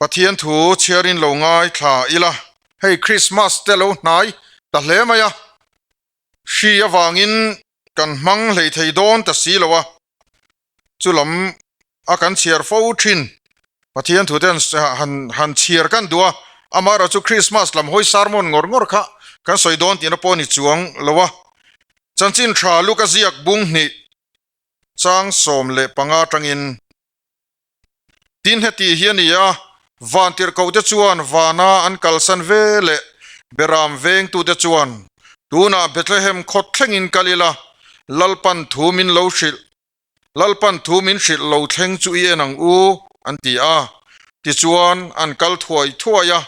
Pathian thu chhiarin lo ngaithla ila, hei Krismas te lo hnai ta hle mai a, hri avangin kan hmang hlei thei dawn ta si lo a, chu lam a kan chhiar fo thin. Pathian thu te han han chhiar kan duh a, amaherawh chu Krismas lam hawi sermon ngawr ngawr kha kan sawi dawn tihna pawh a ni chuang lo a. Chanchin tha Luka ziak bung hnih chang 15 atangin Tin heti hi a ni a, vantirhkohte chuan vana an kalsan ve leh Beram vengtute chuan, Tunah Bethlehem khaw thlengin kal ila, Lalpan thu min lo hrilh, Lalpan thu min hrilh lo thleng chu i en ang u, an ti a. Tichuan, an kal thuai thuai a,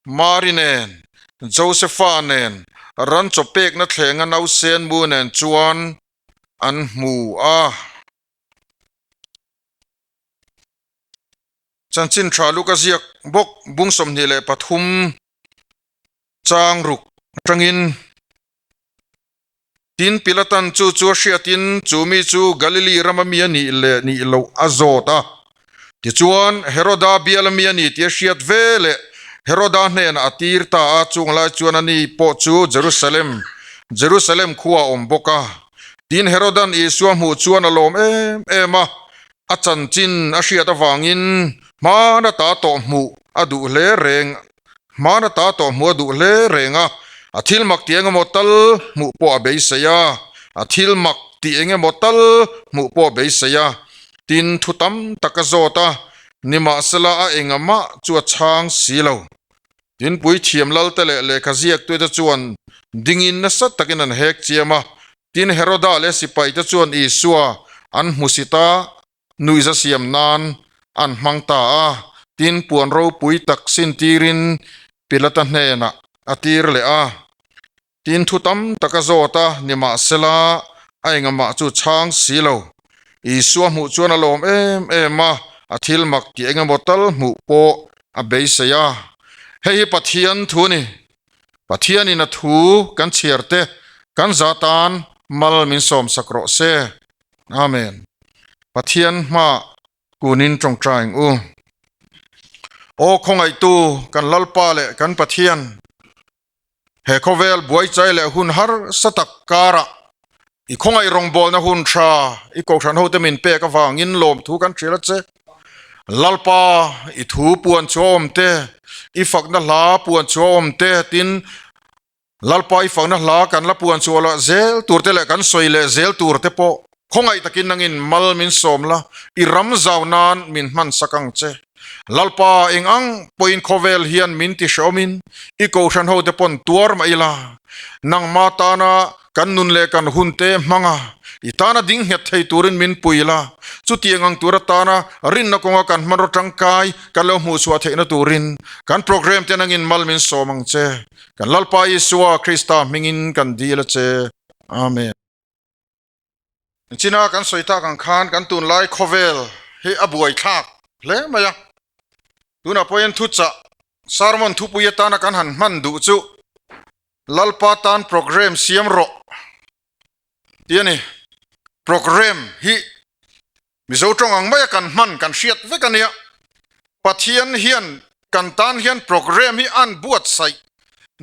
Mari nen, Josefa nen, ran chaw pekna thlenga nausen mu nen chuan an hmu a. Chanchin tha Luka ziak bawk bung 23 chang ruk atangin Tin Pilatan chu chu a hriatin chu mi chu Galili rama mi a nih leh nih loh a zawt a. Tichuan Heroda biala mi a ni tih a hriat ve leh Heroda hnenah a tir ta a, chung lai chuan ani pawh chu Jerusalem Jerusalem khua a awm bawk a. Tin Herodan Isua hmuh chuan a lawm em em a, a chanchin a hriat avangin hmana ta tawh hmuh a duh hle reng hmana ta tawh hmuh a duh hle reng a, a thil mak tih engemaw tal hmuh pawh a beisei a, a thil mak tih engemaw tal hmuh pawh a beisei a. Tin thu tam tak a zawt a, nimahsela a engamah chu a chhang si lo. Tinpui thiam lalte leh lehkha ziaktute chuan dingin nasa takin an hek chiam a. Tin, Heroda leh sipaite chuan Isua an hmusit a, nuihza siam nan an hmang ta a. Tin, puan ropui tak sintirin Pilata hnenah a tir leh a. Tin, thu tam tak a zawt a, nimahsela a engamah chu chhang si lo. Isua hmuh chuan a lawm em em a, a thil mak tih engemaw tal hmuh pawh a beisei a. Hei hi Pathian thu a ni. Pathianin a thu kan chhiar te kan za tan mal min sawmsak rawh se. Amen. Pathian hma kunin tawngtai ang u. Aw khawngaihtu kan Lalpa leh kan Pathian, He khawvel buaichai leh hun harsa tak karah i khawngaih rawngbawlna hun tha i kohhran hote min pek avangin lawmthu kan hrilh a che. Lalpa, i thu puan chu a awm te, i fakna hla puan chu a awm te, tin, Lalpa i fakna hla kan la puan chhuah lah zel tur te leh kan sawi leh zel tur te pawh khawngaih takin nangin mal min sawm la, i ram zau nan min hmansak ang che. Lalpa eng ang pawhin khawvel hian min ti hrehawmin i kohhran hote pawn tuar mah ila, nangma tana kan nun leh kan hunte hmanga i tana ding nghet thei turin min pui ila, chutiang ang tur atana rinna kawnga kan hmanraw tangkai kan lo hmuhchhuah theihna turin kan program te nangin mal min sawm ang che. Kan Lalpa Isua Krista hmingin kan dil a che. Amen. China kan sawi tak ang khan kan tunlai khawvel hi a buai thlak hle mai a, tunah pawhin thuchah sermon thupui atana kan han hman duh chu Lalpa tan program siam rawh tih a ni. Program hi Mizo tawng ang maia kan hman kan hriat vek a nia. Pathian hian kan tan hian program hi an buatsaih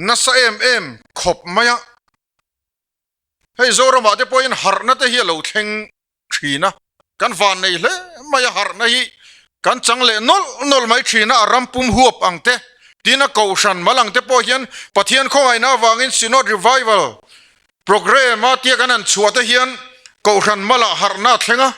nasa em em khawp mai a. Hei Zoramah te pawhin harhna te hi a lo thleng thin a, kan van nei hle mai a, harhna hi kan chang leh nawlh nawlh mai thin a, a ram pum huap ang te, tin a kohhran mal ang te pawh hian Pathian khawngaihna avangin Synod Revival Programme a tia kan han chhuah te hian kohhran malah harhna a thleng a,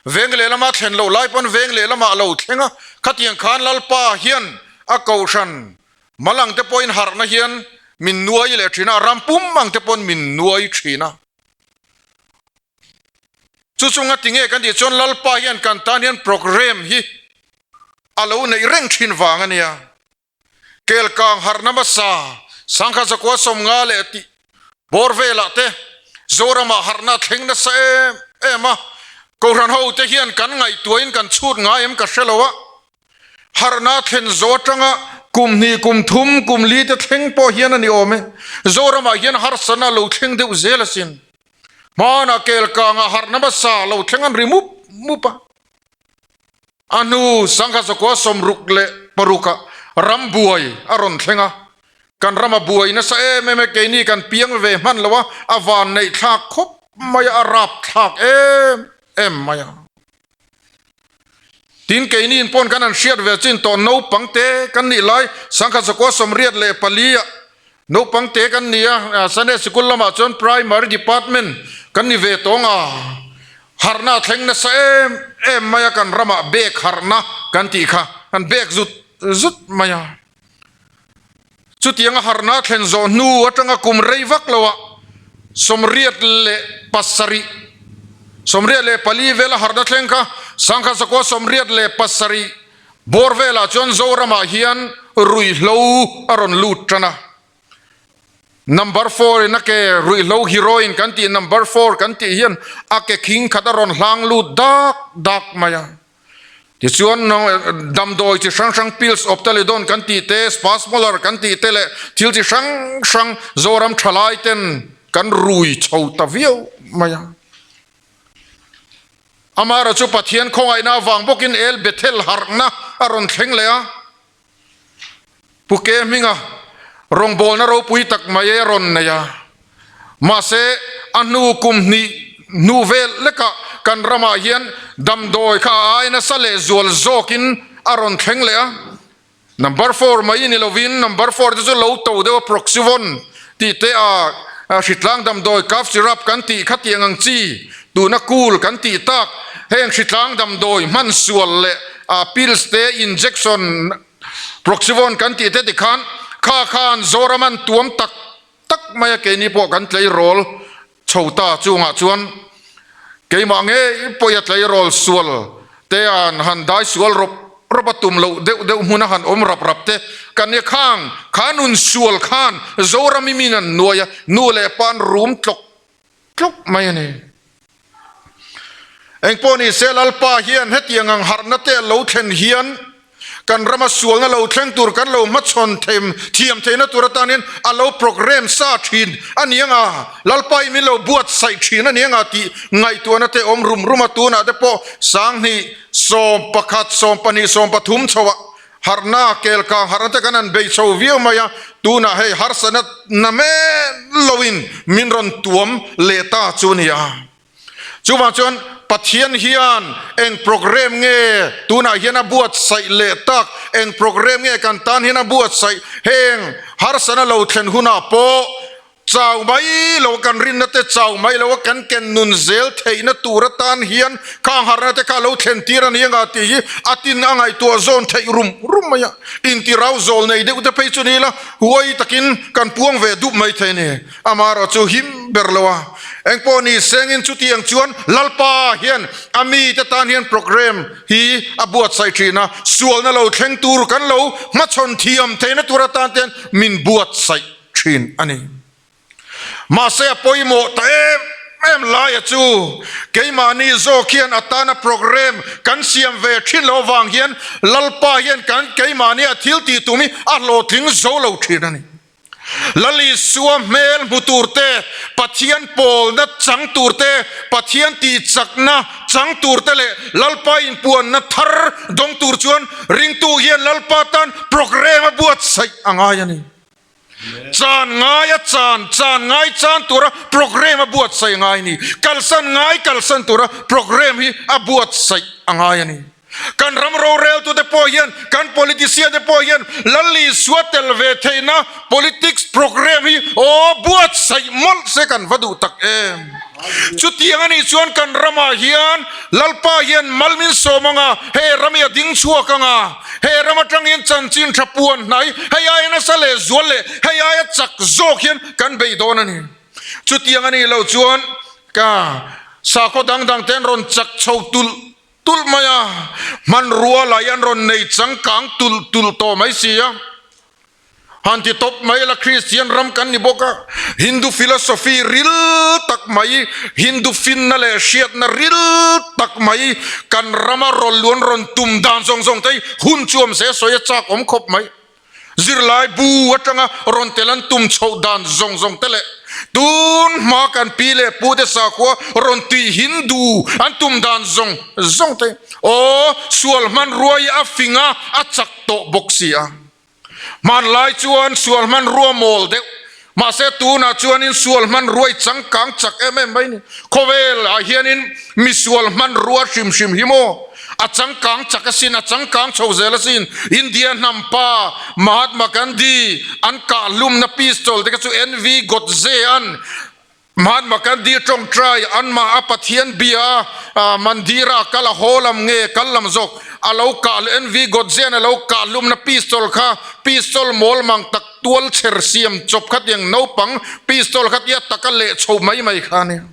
veng lehlamah thlen loh lai pawn veng lehlamah a lo thleng a, khatiang khan Lalpa hian a kohhran Mal ang te pawhin harhna hian min nuai leh thin a, ram pum ang te pawn min nuai thin a. Chu chunga tinge kan tih chuan Lalpa hian kan tan hian program hi a lo neih reng thin vang a nia. Kelkang harhna hmasa sangkhat zakua 50 leh tih bawr velah te Zoramah harhna a thleng nasa em em a, Kohhran ho te hian kan ngaihtuahin kan chhut ngai em ka hre lo a. Harhna thlen zawh atanga kum hnih, kum thum, kum li te thleng pawh hian a ni awm e. Zoramah hian harsatna a lo thleng deuh zel asin. Hmanah kelkangah harhna hmasa lo thleng an ri mup mup a. A hnu sangkhat zakua 66. paruk ah ram buai a rawn thleng a, kan rama buai nasa em em e, keini kan piang ve hman lo a, a van neih thlak khawp mai a, a rap thlak em em mai a. Tin keini in pawn kan han hriat ve chin tawh naupang te kan nih lai sangkhat zakua 84 ah naupang te kan ni a, Sunday sikul lamah chuan Primary Department kan ni ve tawng a, harhna a thleng nasa em em mai a, kan ramah bek harhna kan tih kha kan bek zut zut mai a. Chutianga harhna thlen zawh hnu atanga kum rei vak loah 87, 84 vela harhna thleng kha Sangkhat Zakua 87 bawr velah chuan Zoramah hian ruihhlo a rawn lut tan a. Number four in a ke ruihhlo heroin kan tih number four kan tih hian a ke khing khat a rawn hlang lut dak dak mai a. Tichuan, damdawi chi hrang hrang pills Optalidon kan tih te, Spasmolar kan tih te leh thil chi hrang hrang Zoram thalai ten kan rui chho ta viau mai a. Amaherawhchu chu Pathian khawngaihna avang bawkin El Bethel harhna a rawn thleng leh a. Pu Ke hminga rawngbawlna ropui tak mai a rawn nei a, mahse a hnu kum hnih hnu vel lekah kan ramah hian damdawi kha a ai nasa leh zual zawkin a rawn thleng leh a. Number four mai ni lovin number four te chu lo to deuh a Proxyvon tih te a hritlang damdawi cough syrup kan tih kha tiang ang chi tuna cool kan tih tak heng hritlang damdawi hman sual leh a pills te injection Proxyvon kan tih te tikhan kha khan Zoram an tuam tak tak mai a keini pawh kan tleirawl chho ta chungah chuan keimah ngei pawh a tleirawl sual te an han dai sual rawp rawp a tum loh deuh deuh hmun a han awm rap rap te kan nia khang kha nun sual khan Zoram i min an nuai a nu leh pa an rum tlawk tlawk mai a ni. Engpawh ni se Lalpa hian hetiang ang harhna te a lo thlen hian kan rama sualna lo thleng tur kan lo hmachhawn them thiam theihna tur atanin a lo programme sa thin a ni anga, Lalpa i min lo buatsaih thin a ni anga tih ngaihtuahna te awm rum rum a, tunah te pawh 2011, 12, 13 chhoah harhna kelkang harhna te kan han bei chho viau mai a, tunah hei harsatna na men loin min rawn tuam leh ta chu a ni a. Chuvang chuan Pathian hian eng programme nge tunah hian a buatsaih leh tak, eng programme nge kan tan hian a buatsaih, heng harsatna lo thlen hunah pawh chau mai lo kan rinna te chau mai lo a kan ken nun zel theihna tur atan hian khang harhna te kha lo thlen tir a ni anga tih hi a tin a ngaihtuah zawn theih rum rum mai a, intirau zawl nei deuh te phei chu ni ila huai takin kan puang ve dup mai thei a ni. Amaherawh chu him ber lo a, engpawh ni sengin chutiang chuan Lalpa hian a mite tan hian programme hi a buatsaih thin a, sualna lo thleng tur kan lo hmachhawn thiam theihna tur atan te hian min buatsaih thin a ni. Mahse a pawimawh ta em em laia chu keimahni zawk hian a tana programme kan siam ve thin loh avang hian Lalpa hian kan keimahnia thil tih tum hi a hlawhtling zo lo thin a ni. Lal Isua hmel hmu tur te, Pathian pawlna chang tur te, Pathian tihchakna chang tur te leh Lalpa inpuanna thar dawng tur chuan ringtu hian Lalpa tan programme a buatsaih a ngai a ni. Chan ngai a chan, chan ngai chan tura programme a buatsaih a ngai a ni. Kalsan ngai kalsan tura programme hi a buatsaih a ngai a ni. Kan ram roreltute pawh hian, kan politician te pawh hian Lal Isua tel ve theihna politics programme hi aw buatsaih mawlh se kan va duh tak em. Chutiang a nih chuan kan ramah hian Lalpa hian mal min sawm anga, he ram hi a ding chhuak anga, he ram atang hian chanchin tha puan hnai hei aia nasa leh zual leh hei aia chak zawk hian kan bei dawn a ni. Chutiang a nih loh chuan ka sakhaw dang dang te an rawn chak chho tulh Tulh mai a, hmanrua lai an rawn nei changkang tulh tulh tawh mai si a. Han ti tawp mai la Kristian ram kan ni bawk a, Hindu philosophy ril tak mai, Hindu finna leh hriatna ril tak mai kan rama rawlluan rawn tum dan zawng zawng te hi hun chu awm se sawi a chak awm khawp mai. Zirlai bu atanga rawn tel an tum chhoh dan zawng zawng te leh. Tun hma kan pi leh pu te sakhua rawn tih Hindu an tum dan zawng zawng te aw sual hmanrua hi a fing a, a chak tawh bawk si a. Hmanlai chuan sual hmanrua mawl deuh, mahse tunah chuanin sual hmanrua i changkang chak em em mai ni. Khawvel ah hianin misual hmanrua hrim hrim hi maw a changkang chak asin, a changkang chho zel asin. India hnam pa Mahatma Gandhi an kah hlumna pistol te kha chu NV Godse an Mahatma Gandhi tawngtai anmah a Pathian bia a mandira a kal a haw lam nge kal lam zawk a lo kah NV Godse-an a lo kah hlumna pistol kha pistol mawl mang tak tual chher siam chawp kha tiang naupang pistol kha tia taka leh chho mai mai kha a nia.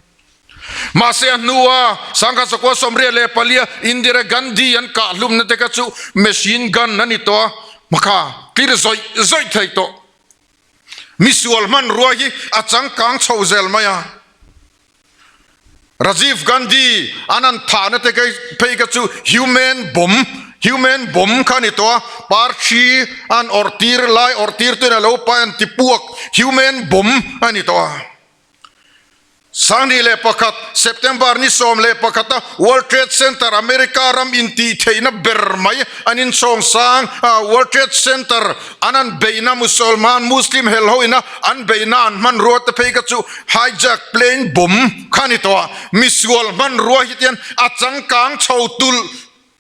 Mahse a hnua Sangha Sakua 84 a Indira Gandhi an kah hlumna te kha chu machine gun a ni tawh a, hmakha tlir zawih zawih thei tawh. Misual hmanrua hi a changkang chho zel mai a. Rajiv Gandhi an an thahna te phei kha chu human bomb, human bomb kha a ni tawh a, parthi an awrh tir lai awrh tir tuin a lo pai an ti puak, human bomb a ni tawh a. 2001, September ni 11 a World Trade Center, America ram intihtheihna ber mai an inchhawng sang a, World Trade Center an an beihna Musalman, Muslim hel ho ina an beihna an hmanrua te phei kha chu hijack plane bomb kha a ni tawh a, misual hmanrua hi tian a changkang chho tulh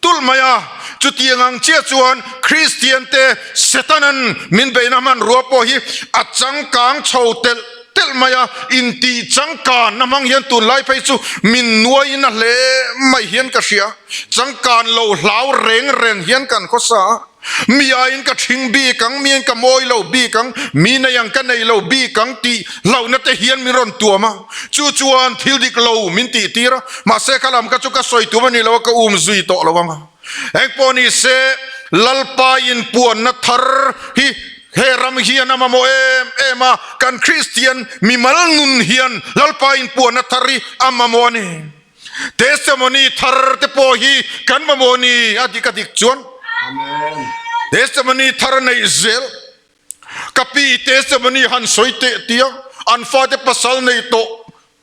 tulh mai a, chutiang ang chiah chuan Kristian te Setanan min beihna hmanrua pawh hi a changkang chho telh telh mai a, intih changkanna hmang hian tunlai phei chu min nuaiin a hle mai hian ka hria, changkan lo hlau reng reng hian kan khawsa a, mi aiin ka thing bik ang, mi aiin ka mawi lo bik ang, mi nei ang ka nei lo bik ang tih hlauhna te hian min rawn tuam a, chu chuan thil dik lo min tih tir a, mahse kha lam kha chu ka sawi tum a ni lo a, ka um zui tawh lo ang a. Engpawh ni se, Lalpa inpuanna thar hi he ram hian a mamawh em em a, kan Kristian mimal nun hian Lalpa inpuanna thar hi a mamawh a ni. Testimony thar te pawh hi kan mamawh ni a dik a dik chuan testimony thar neih zel ka pi testimony han sawi teh tia an fate pasal nei tawh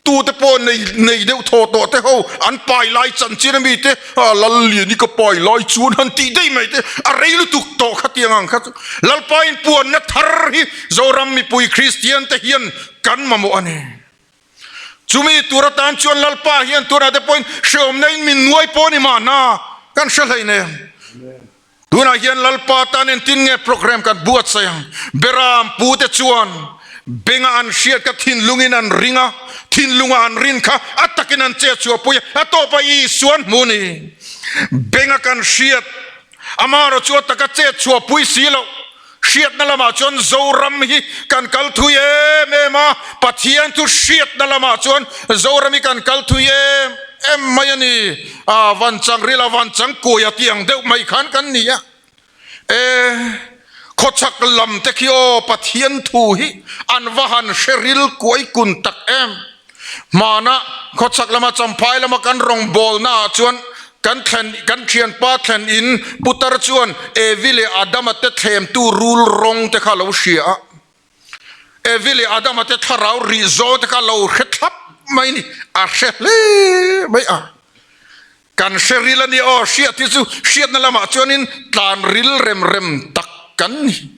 tu te pawh nei nei deuh thaw tawh te ho an pai lai chanchin ami te Lalliani ka pai lai chuan han tih daih mai te a rei lutuk tawh khatiang ang kha chu Lalpa inpuanna thar hi Zoram mipui Kristian te hian kan mamawh a ni. Chumi tur atan chuan Lalpa hian tunah te pawhin hreawmna in min nuai pawh a ni mahna kan hre hlei nen. Tunah hian Lalpa tan entin nge program kan buatsaih ang? Beram pu te chuan benga an hriat kha thinlungin an ring a, thinlunga an rin kha a takin an che chhuahpui a, a tawpah Isua an hmu ni. Benga kan hriat amaherawh chu a taka che chhuahpui si loh. Hriatna lamah chuan Zoram hi kan kal thui em em a, Pathian thu hriatna lamah chuan Zoram hi kan kal thui em em mai a ni. A van chang ril a van chang kuai a tih ang deuh mai khan kan ni a. E, khawchhak lam te khi aw Pathian thu hi an va han hre ril kuai kun tak em. Hmana khawchhak lama Champhai lama kan rawngbawlna ah chuan kan thlen kan thianpa thlen in putar chuan Evi leh Adama te thlemtu rul rawng te kha lo hria a. Evi leh Adama te thlarau rih zawng te kha lo hre thlap mai ni, a hre hle mai a. Kan hre ril a nia aw, hriat hi chu hriatna lamah chuanin tlan ril rem rem tak kan ni.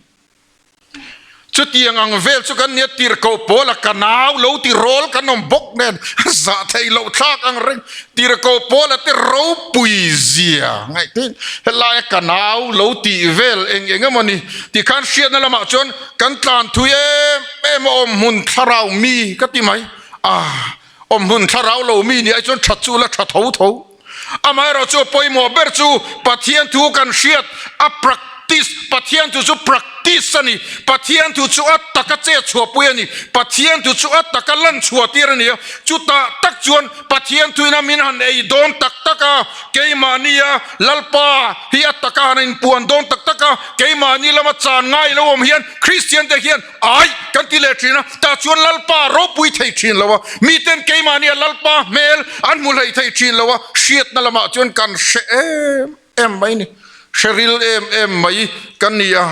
Chutiang ang vel chu kan nia tirhkoh pawl a ka nau lo ti rawl kan awm bawk nen zah theih loh thlak ang reng tirhkoh pawl a te ropui zia ngaihtuah in helai a ka nau lo tih vel eng eng emaw ni tikhan hriatna lamah chuan kan tlan thui em em a awm hmun thlarau mi ka ti mai a awm hmun thlarau lo mi nih ai chuan that chu la tha tho tho. Amaherawh chu a pawimawh ber chu Pathian thu kan hriat a practice, Pathian thu chu practice a ni, Pathian thu chu a taka chet chhuahpui a ni, Pathian thu chu a taka lan chhuah tir a ni a, chutah tak chuan Pathian thuin a min han ei dawn tak tak a, keimahnia Lalpa hi a taka han inpuan dawn tak tak a, keimahni lama chan ngai lo awm hian Kristian te hian Ai, kan ti leh thin a, tah chuan Lalpa ropui thei thin lo a, miten keimahnia Lalpa hmel an hmu hlei thei thin lo a, hriatna lamah chuan kan hre em em mai ni, hre ril em em mai kan ni a.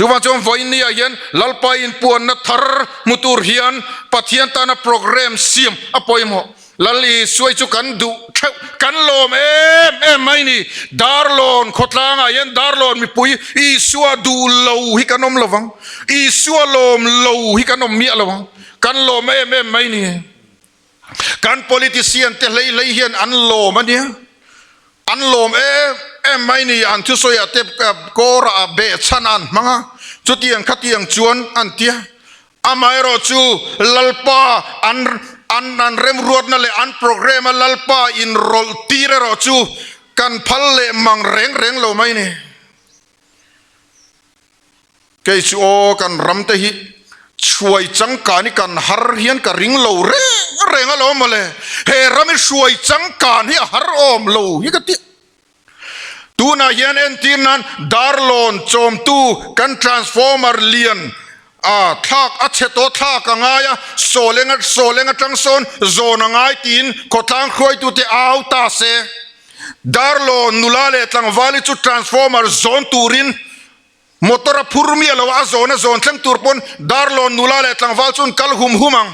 Chuvang chuan vawiinniah hian Lalpa inpuanna thar hmu tur hian Pathian tana programme siam a pawimawh. Lal Isuai chu kan duh theuh, kan lawm em em mai ni. Darlawn khawtlangah hian Darlawn mipui Isua duh lo hi kan awm lo vang, Isua lawm lo hi kan awm miah lo ang, kan lawm em em mai ni. Kan politician te hlei hlei hian an lawm a nia, an lawm em em mai ni, an thusawiah te kawrah behchhan an hmang a, chutiang khatiang chuan an tia. Amaherawh chu Lalpa an an an remruatna leh an programme a Lalpa inrawlh tir erawh chu kan phal leh mang reng reng lo mai ni. Kei chu aw kan ram te hi hruai changkan hi kan har hian ka ring lo reng reng alawm mawle. He ram hi hruai changkan hi a har awm lo hi ka ti. Tunah hian entir nan Darlawn chawmtu kan transformer lian a thlak a chhe tawh thlak a ngai a, sawlenga sawleng atang sawn zawn a ngai tiin khawtlang hruaitute au ta se. Darlawn nula leh tlangvali chu transformer zawn turin motor a phur miah lo a, a zawn a zawn thleng tur pawn Darlawn nula leh tlangval chuan kal hum hum ang.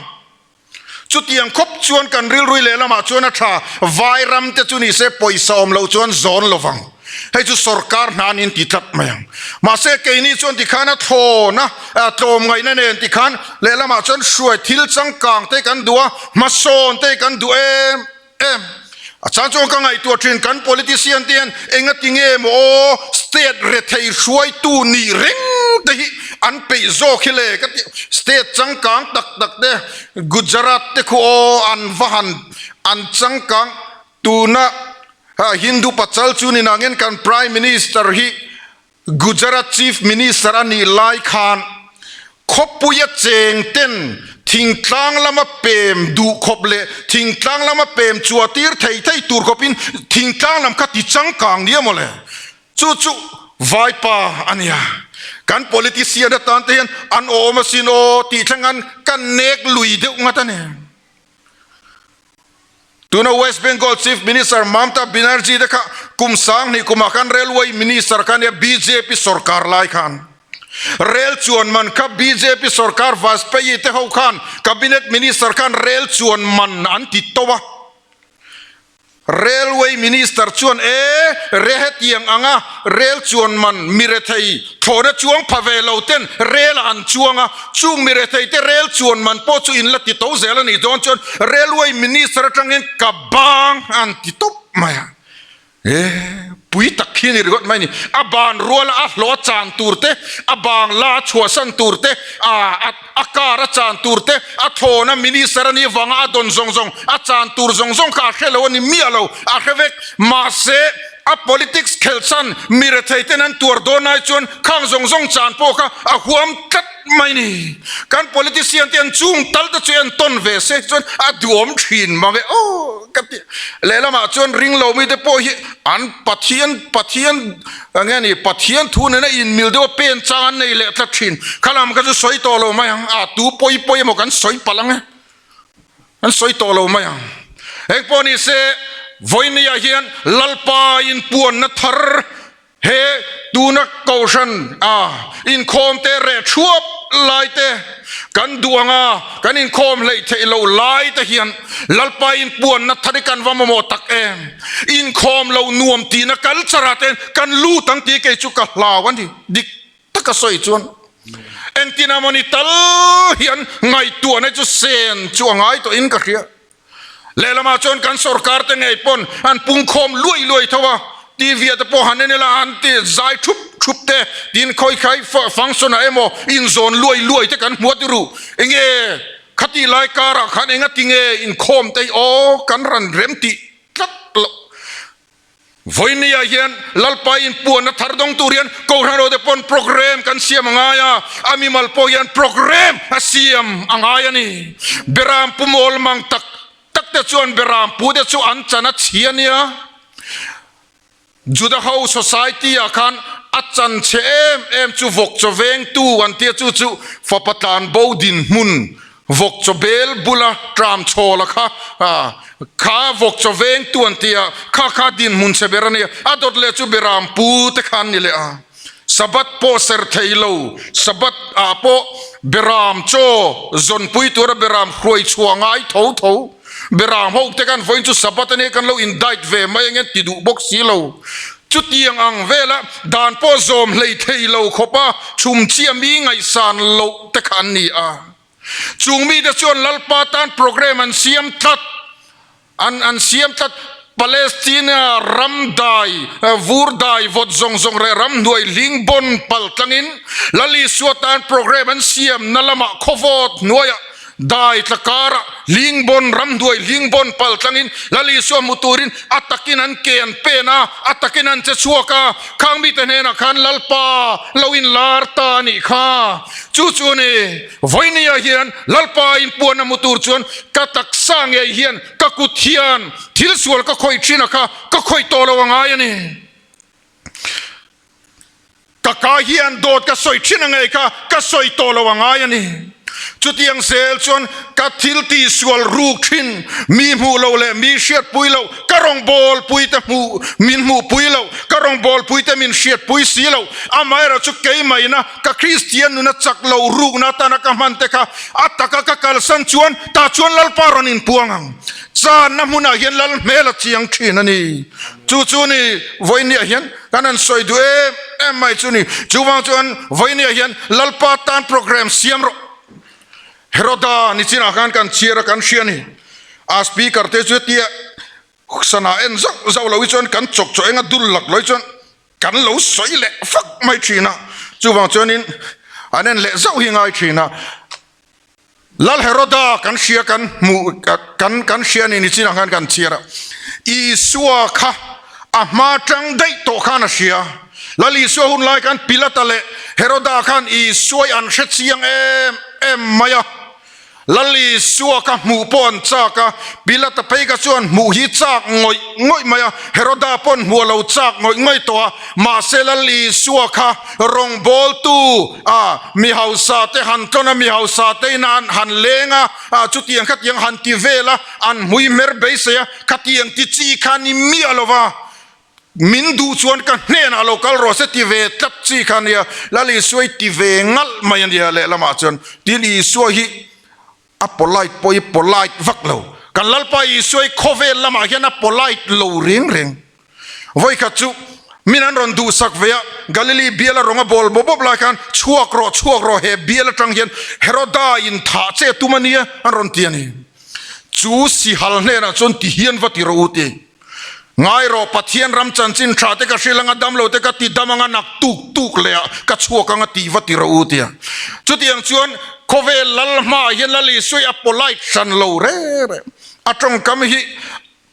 Chutiang khawp chuan kan rilrui lehlamah chuan a tha, vai ram te chu nise pawisa awm loh chuan zawn lo vang. Hei chu sorkar hna niin ti tlat mai ang. Mahse keini chuan tikhan a thlawn a, tlawmngaihna nen tikhan lehlamah chuan hruai thil changkang te kan duh a, hmasawn te kan duh em em. A chang chuan ka ngaihtuah thin kan politician te hian engati nge maw aw state rethei hruaitu nih reng te hi an peih zawk hi le ka ti state changkang tak tak te Gujarat te khu aw an va han an changkang tuna Hindu pachal chu ni nangin kan prime minister hi Gujarat Chief Minister a nih lai khan khawpuia cheng ten thingtlang lama pem duh khawp leh thingtlang lama pem chua tir thei thei tur khawpin thingtlang lam kha ti changkang nia mawle. Chu chu vaipa a nia. Kan politician atan te hian an awm asin aw tih thleng an kan nek lui deuh ngat a ni. Tuna West Bengal Chief Minister Mamta Banerjee te kha kum 2000 kumah khan Railway Minister kha nia bjp sorkar lai khan Rail chuan man kha bjp sorkar Vajpayee te ho khan Cabinet Minister khan Rail chuan man an ti to a. Railway Minister chuan e re hetiang anga Rail chuan man mirethei thlawhna chuang pha ve lo ten Rail ah an chuang a, chung mirethei te Rail chuan man pawh chu in la ti to zel a nih dawn chuan Railway Minister atangin ka bang an ti tawp mai a. E pui tak khi a ni ringawt mai a ni. A ban ruala a hlawh a chan tur te, a bang la a chhuahsan tur te, a a car a chan tur te, a thawn a minister a nih avanga a dawn zawng zawng, a chan tur zawng zawng kha a hre lo a ni miah lo, a hre vek. Mahse, a politics khelh chhan mi rethei ten an tuar dawn ai chuan khang zawng zawng chan pawh kha a huam tlat mai ni. Kan politician te an chung tal te chu en tawn ve se chuan a duhawm thin mang e aw ka ti. Lehlamah chuan ringlo mite pawh hi an Pathian Pathian eng nge ni Pathian thu nena inmil deuh a pen chang an nei leh tlat thin. Khalam kha chu sawi tawh lo mai ang a tu pawi pawi emaw kan sawi palh ang e. An sawi tawh lo mai ang. Eng pawh ni se, vawinia hian Lalpa inpuanna thar he tuna Kohhran a inkhawm te reh thuap lai te, kan duh anga kan inkhawm hleih theih loh lai te hian Lalpa inpuanna thar hi kan va mamawh tak em? Inkhawm lo nuam tihna culture ah te kan lut ang tih kei chu ka hlau a ni. Dik taka sawi chuan engtin amawni tal hian ngaihtuahna chu sen chu a ngai tawhin ka hria. Lehlamah chuan kan sorkar te ngei pawn an pungkhawm luai luai tho a, TV ah te pawh han en ila an ti zai thup thup te tin khawikhai function ah emaw inzawn luai luai te kan hmu a ti ru. Enge khati lai karah khan engati nge inkhawm te hi aw kan ran rem tih tlat loh. Vawinia hian Lalpa inpuanna thar dawng tur hian Kohhran ho te pawn programme kan siam a ngai a, a mimal pawh hian programme a siam a ngai a ni. Beram pu mawl mang tak tak te chuan beram pu te chu an chan a chhi a nia. Juda ho society ah khan a chan chhe em em chu vawk chaw vengtu an tia chu chu fapa tlan bo dinhmun Vawk chaw bel bula tram chhawla kha kha vawk chaw veng tu an ti a, kha kha dinhmun chhe ber a nia, a dawt leh chu Beram pu te kha an ni leh a. Sabbath pawh ser thei lo, Sabbath ah pawh beram chaw zawnpui tura beram hruai chhuah ngai tho tho. Beram ho te khan vawiin chu Sabbath ania kan lo in diet ve mai ang hian ti duh bawk si lo. Chutiang ang vela dan pawh zawm hlei thei lo khawpa chhum chiah mi ngaihsan loh te kha an ni a. Chung mite chuan Lalpa tan programme an siam tlat. An an siam tlat. Palestina ram dai, vur dai vawt zawng zawng reh ram hnuai hling bawn pal tlangin Lal Isua tan programme an siam na lamah khawvawt hnuaiah dai tla karah hling bawn ram hnuai hling bawn pal tlangin Lal Isua hmu turin a takin an ke an pen a, a takin an che chhuak a, khang mite hnenah khan Lalpa lo inlar ta a nih kha. Chu chu a ni. Vawinia hian Lalpa inpuan a hmu tur chuan ka taksa ngei hian ka kut hian thil sual ka khawih thin a kha ka khawih tawh lo a ngai a ni. Ka ka hian dawt ka sawi thin a ngei kha ka sawi tawh lo a ngai a ni. Chutiang zel chuan ka thil tih sual ruk thin mi hmuh loh leh mi hriatpui loh ka rawngbawlpui te hmuh min hmuhpui loh ka rawngbawlpui te min hriatpui si loh amaherawh chu keimaina Ka Kristian nuna chak lo rukna atana ka hman te kha a taka ka kalsan chuan tah chuan Lalpa rawn inpuang ang. Channa hmunah hian Lal hmel a chiang thin a ni. Chu chu ni vawinia hian kan han sawi duh em em mai chu ni. Chuvang chuan vawinia hian Lalpa tan program siam rawh. Heroda nichinah khan kan chhiar a kan hria a ni. A speaker te chu hetia sana en zauh zauh lo hi chuan kan chawk chaw enga dul lak lo hi chuan Kan lo sawi leh fak mai thin a, chuvang chuanin an en leh zauh hi ngai thin a. Lal Heroda kan hria kan hmuh kan kan hria ni ni chinah khan kan chhiar a, Isua kha a hma tang daih tawh khan a hria. Lal Isua hun lai khan Pilata leh Heroda khan Isuai an hre chiang em em mai a. Lal Isua ka hmuh pawh an chak a, Pilata phei ka chuan hmuh hi chak ngawih ngawih mai a, Heroda paw'n hmuh a lo chak ngawih ngawih tawh a, mahse Lal Isua kha rawngbawltu a mi hausa te han tlawn a, mi hausa te in an han leng a, chutiang khatiang han ti vel a, an hmui hmer beisei a, khatiang ti chi kha ni miah lo va. Min duh chuan ka hnenah lo kal rawh se ti ve tlat chi kha nia, Lal Isua hi ti ve ngalh mai a nia lehlamah chuan tin Isua hi a polite pawh hi polite vak lo, kan Lalpa Isua hi khawvel lamah hian a polite lo reng reng. Vawikhat chu min an rawn duhsak ve a, Galili biala rawng a bawl bawp bawp lai khan chhuak rawh chhuak rawh he bial atang hian Heroda in thah che tum a nia an rawn ti a ni. Chu sihal hnenah chuan ti hian va ti rawh u ti. Ngai rawh, Pathian ram chanchin tha te ka hrilh anga dam lo te ka ti dam anga nak tuk tuk leh ah ka chhuak anga ti va ti rawh u tia. Chutiang chuan khawvel lal hmaah hian Lal Isua hi a polite hran lo reng reng. A tawngkam hi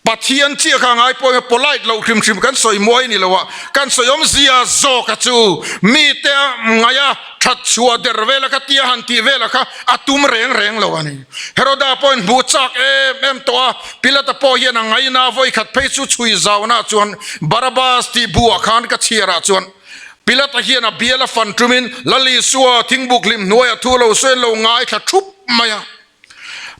Pathian chiah kha ngai pawh emaw polite loh hrim hrim kan sawi muai ni lo a, kan sawi awmzia zawk a chu mite a ngaih a that chhuah der vel a kha tia han tih vel a kha a tum reng reng lo a ni. Heroda pawhin hmuh chak em em tawh a, Pilata pawh hian a ngaina vawikhat phei chu chhui zauna chuan Barabbas tih buah khan ka chhiarah chuan Pilata hian a bial a fan tumin Lal Isua thingbuk hlim hnuaiah thu lo sawi lo ngaithla thup mai a.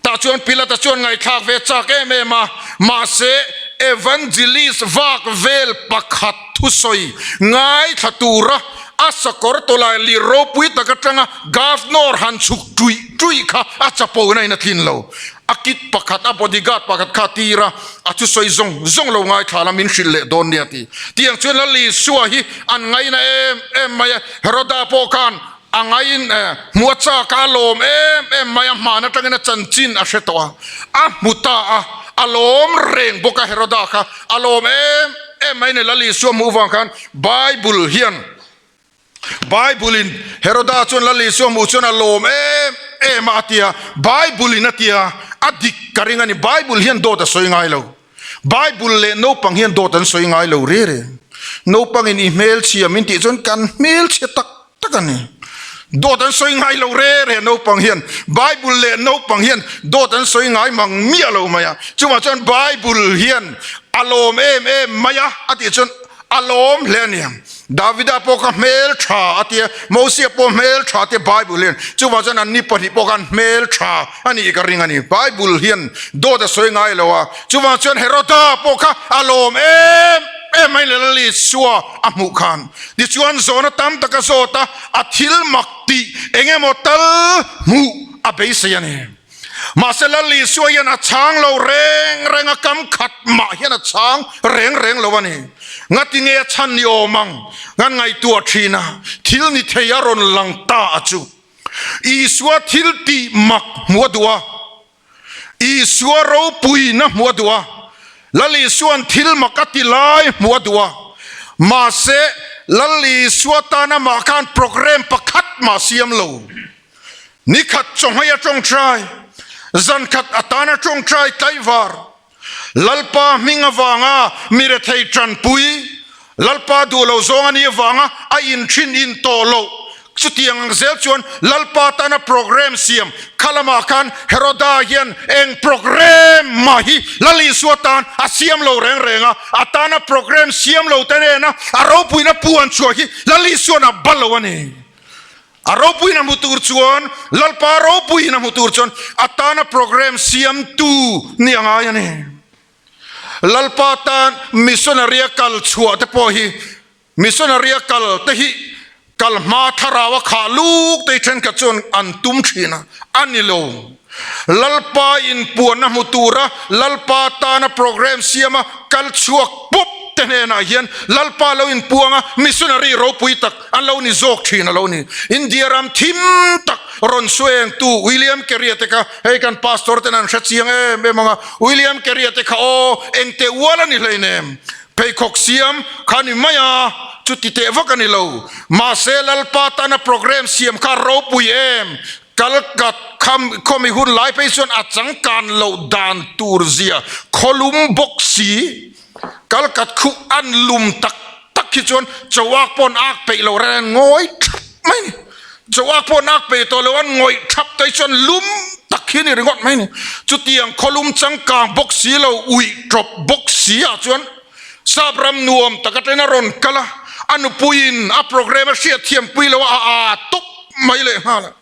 Tah chuan Pilata chuan ngaihthlak ve chak em em a, mahse Evangelist vak vel pakhat thusawi ngaithla tura a sakawr tawlai lir ropui tak atanga Governor han chhuk tuih tuih kha a chapona in a tlin lo. A kit pakhat, a bodyguard pakhat kha a tir a, a thusawi zawng zawng lo ngaithla la min hrilh leh dawn nia ti. Tiang chuan Lal Isua hi an ngaina em em mai a, Heroda pawh khan a ngaiin hmu a chak a, a lawm em em mai a, hman atangin a chanchin a hre tawh a, a hmu ta a, a lawm reng bawk a Heroda kha a lawm em em mai a ni. Lal Isua hmuh vang khan Bible hian Bible in Heroda chuan Lal Isua hmuh chuan a lawm em em a a ti a, Bible in a ti a, a dik ka ring a ni. Bible hian dawt a sawi ngai lo. Bible leh naupang hian dawt an sawi ngai lo re re. Naupangin i hmelchhia min tih chuan kan hmelchhe tak tak a ni. Dawt an sawi ngai lo re re naupang hian. Bible leh naupang hian dawt an sawi ngai mang miah lo mai a. Chuvang chuan Bible hian a lawm em em mai a a tih chuan A lawm hle a ni. Davida pawh kha hmel tha a tia, Mosia pawh hmel tha a tia Bible hian. Chuvang chuan anni pahnih pawh khan hmel tha a nih ka ring a ni. Bible hian dawt a sawi ngai lo a. Chuvang chuan Heroda pawh kha a lawm em em mai Lal Isua a hmuh khan. Tichuan zawhna tam tak a zawt a, a thil mak tih eng emaw tal hmuh a beisei a ni. Mahse Lal Isua hian a chhang lo reng reng a, kam khat mah hian a chhang reng reng lo a ni. Ngati nge a chhan ni awm ang? Kan ngaihtuah thin a, thil ni thei a rawn lang ta a chu. Isua thil tih mak hmuh a duh a, Isua ropuina hmuh a duh a, Lal Isua'n thil mak a ti lai hmuh a duh a, mahse Lal Isua tan amah khan program pakhat mah siam lo. Nikhat chawhmei a tawngtai, zankhat atan a tawngtai tlaivar. Lalpa hming avanga mi rethei tanpui, Lalpa duh lo zawng a nih avanga a inthin in tawh loh. Chutiang ang zel chuan Lalpa tana program siam kha lamah khan Heroda hian eng program mah hi Lal Isua tan a siam lo reng reng a, a tana program siam lo te nena a ropuina puan chhuah hi Lal Isuan a bal lo a ni. A ropuiin a hmu tur chuan, Lalpa ropuiin a hmu tur chuan a tana program siamtu ni a ngai a ni. Lalpa tan missionary a kal chhuah te pawh hi, missionary a kal te hi kal hma thlarau a khah luk te hi thenkhat chuan an tum thin a, a ni lo. Lalpa inpuanna hmu tura Lalpa tana program siama kal chhuak pawp te hnenah hian Lalpa lo inpuanga missionary ropui tak an lo ni zawk thin a lo ni. India ram thim tak rawn suengtu William Carey te kha hei kan pastor ten an hre chiang em em ang a, William Carey te kha aw engte ual a ni hleinem, pheikhawk siam kha ni mai a, chuti teh vak a ni lo. Mahse Lalpa tana program siam kha ropui em, Kalkat kham khawmi hun lai phei chuan a changkan loh dan tur zia khawlum bawk si. Kalkat khuh an lum tak tak hi chuan chauak pawh an ak peih lo reng an ngawi thap mai ni. Chauak pawh an ak peih tawh lo an ngawih thap te hi chuan lum tak hi a ni ringawt mai ni. Chutiang khawlum changkang bawk si lo uih tawp bawk si ah chuan Sap ram nuam tak atangin a rawn kal a, a nupuiin a programme a hriatthiampui lo a, a aa tawp mai leh nghal a.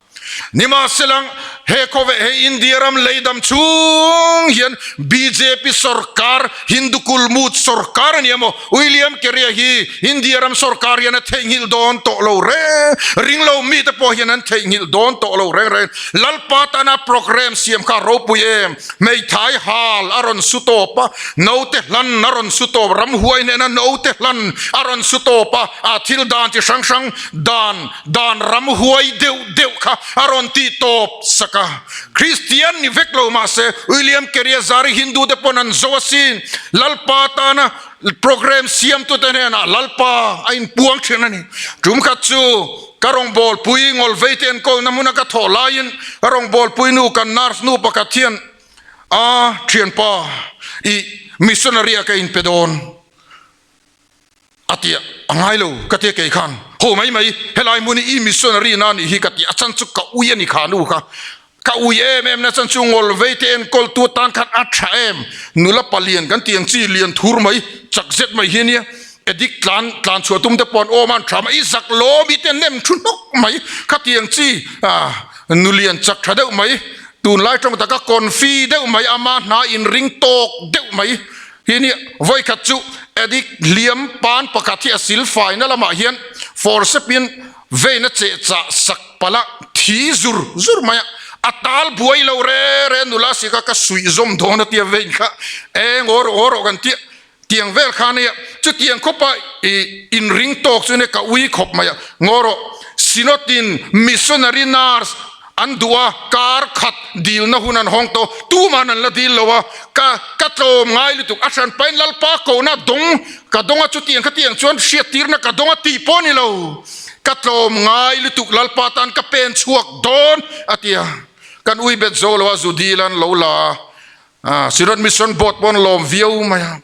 Nimahselang, he khawve he India ram leidam chhung hian bjp sorkar, Hindu kulmut sorkar a ni emaw, William Carey-a hi India ram sorkar hian a theihnghilh dawn tawh lo reng, ringlo mite pawh hian an theihnghilh dawn tawh lo reng reng. Lalpa tana programme siam kha a ropui em? Hmeithai hal a rawn su tawp a, naute hlan a rawn su tawp, ramhuai hnena naute hlan a rawn su tawp a, a thil dan chi hrang hrang dan dan ramhuai deuh deuh kha a rawn tih tawp sak a. Kristian ni vek lo mahse William Carey a zari Hindu te pawn an zo asin. Lalpa tana program siamtute hnenah Lalpa a inpuang thin a ni. Tum khat chu ka rawngbawlpui ngawlvei te enkawlna hmuna ka thawh laiin ka rawngbawlpui nu kan nurse nu pakhat hian a thianpa i missionary a ka inpe dawn a ti a ngai lo ka tia kei khan ho mai mai helai hmun hi i missionary na nih hi ka ti a chan chu ka ui a ni kha nu kha Ka ui em em na chan chu ngawlvei te enkawl tu atan khan a tha em. Nula palian kan tih ang chi lian thur mai, chak zet mai hi ania. Edik tlan tlan chhuah tum te pawh an awm a, an tha mai. I zak lawm i te nem thu hnawk mai. Khatiang chi nulian chak tha deuh mai, tunlai tawng taka confi deuh mai, ama hna inring tawk deuh mai hi ania. Vawikhat chu edik hliam pan pakhat hi a silfaina lamah hian forcep-in Vein a cheh chah sak palh a, thi zur zur mai a, a tal buai lo re re nula si kha ka suih zawm dawn a tia vein kha eng aw rawh aw rawh kan tia tiang vel kha ania chutiang khawpa i inring tawk chu nia ka ui khawp mai a ngaw rawh Synod-in missionary nurse an duh a kar khat dilna hun an hawng tawh tuman an la dil lo a ka ka tlawm ngai lutuk a hran pain lalpa kohna dawng ka dawng a chutiang khatiang chuan hriattirna ka dawng a tih pawh a ni lo ka tlawm ngai lutuk lalpa tan ka pen chhuak dawn a ti a kan ui bet zo lo a zu dil an lo la a Synod Mission Board pawh an lawm viau mai a.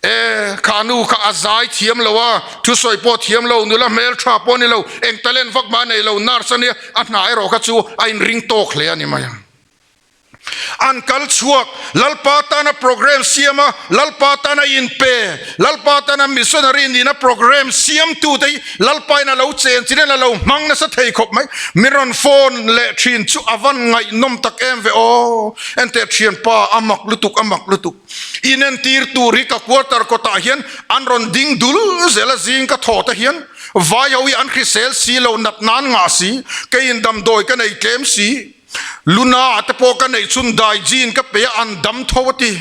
E, kha nu kha a zai thiam lo a, thusawi pawh thiam lo, nula hmel tha pawh a ni lo, eng talent vak mah a nei lo, nurse a nia, a hna erawh kha chu a inring tawk hle a ni mai a. An kal chhuak, Lalpa tana programme siam a, Lalpa tana inpe, Lalpa tana missionary nihna programme siamtute hi Lalpain a lo chen chin in a lo hmang nasa thei khawp mai. Min rawn phone leh thin chu a van ngaihnawm tak em ve aw. Enteh thianpa, a mak lutuk, a mak lutuk. Inentir tur hi ka quarter kawtah hian an rawn ding dul zel a, zing ka thaw te hian vai ho hi an hrisel si lo, nat nan ngah si, keiin damdawi ka nei tlem si. Luna ah te pawh ka neih chhun dai jean ka pe a an dam tho a ti.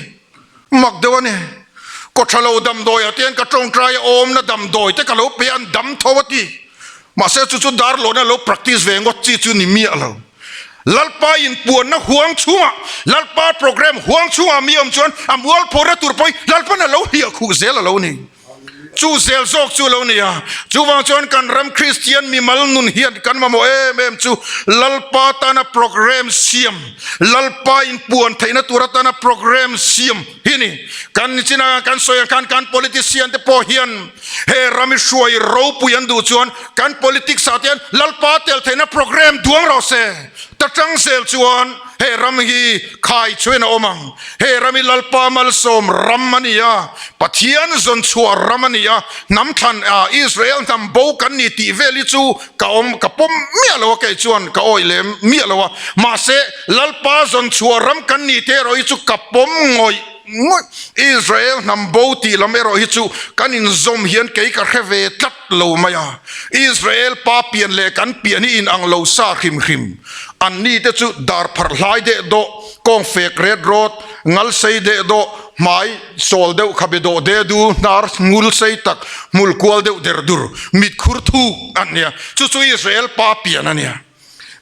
Mak deuh a ni. Kawthalo damdawi ah te hian ka tawngtai a awmna damdawi te ka lo pe a an dam tho a ti. Mahse chu chu darlawna lo practice ve ngawt chi chu ni miah lo. Lalpa inpuanna huang chhungah, Lalpa program huang chhungah mi awm chuan a mualphawrna tur pawhin Lalpan a lo hliah khuh zel a lo ni. Chu zel zawk chu lo ni a, chuvang chuan kan ram Kristian mimal nun hian kan mamawh em em chu Lalpa tana program siam, Lalpa inpuan theihna tur atana program siam hi ni. Kan nichin kan sawi ang khan kan politician te pawh hian he ram i hruai ropui an duh chuan kan politics ah te hian Lalpa tel theihna program duang rawh se. Ta tang zel chuan He ram hi khai chuan a awm ang. He ram hi Lalpa malsawm ram a ni a, Pathian zawn chhuah ram a ni a, hnam thlan a Israel hnam bo kan ni tih vel hi chu ka awm ka pawm miah lo a, kei chuan ka awih lem miah lo a. Mahse, Lalpa zawn chhuah ram kan ni te erawh hi chu ka pawm ngawih ngawih. Israel hnam bo tih lam erawh hi chu kan inzawm hian kei ka hre ve tlat lo mai a. Israel pa pian leh kan pian hi inang lo sa hrim hrim. An ni te chu dar pharh hlai deh dawh, kawng fek ret rawt, ngal sei deh dawh, hmai sawl deuh khabe dawh de du, hnar ngul sei tak, hmul kual deuh der dur, mit khur thuk an nia. Chu chu Israel pa pian a nia.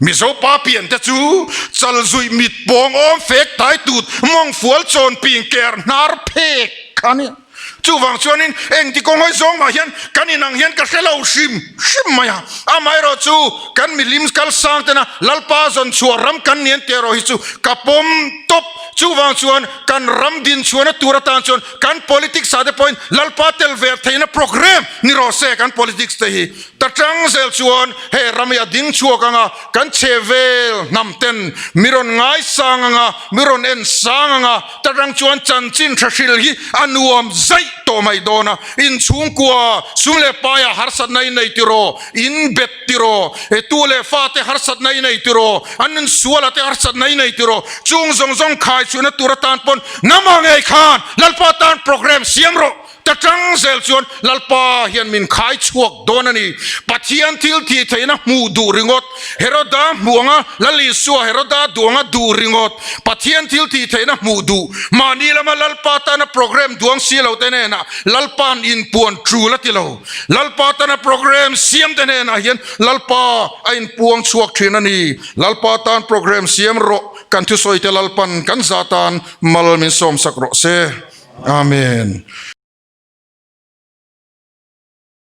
Mizo pa pian te chu chal zuih mit pawng awm fek tai tut, mawng fual chawn ping ker hnar phek a nia. Chuvang chuanin engti kawng hawi zawng mah hian kan inang hian ka hre lo hrim hrim mai a. Amaherawh chu kan milim kal sang tena Lalpa zawn chhuah ram kan ni an tih erawh hi chu ka pawm tawp. Chuvang chuan kan ram din chhuahna tur atan chuan kan politics ah te pawhin Lalpa tel ve theihna programme ni rawh se kan politics te hi. Ta tang zel chuan he ram hi a ding chhuak ang a, kan chhe vel hnam ten mi rawn ngaisang ang a, mi rawn en sang ang a, ta tang chuan chanchin tha hril hi a nuam zaih tawh mai dawn a, inchhungkua sum leh paia harsatna i nei tiraw, in bet tiraw, he tu leh fate harsatna i nei tiraw, an insuala te harsatna i nei tiraw, chung zawng zawng khai chhuahna tur atan pawn nama ngei khan Lalpa tan programme siam rawh. Ta tang zel chuan Lalpa hian min khai chhuak dawn a ni. Pathian thil tih theihna hmuh duh ringawt, Heroda hmuh anga Lal Isua Heroda duh anga duh ringawt, Pathian thil tih theihna hmuh duh, mahni lama Lalpa tana program duang si lo te hnenah Lalpa'n inpuan tul a ti lo. Lalpa tana program siam te hnenah hian Lalpa a inpuang chhuak thin a ni. Lalpa tan program siam rawh, kan thusawi te Lalpa'n kan za tan mal min sawmsak rawh se. Amen.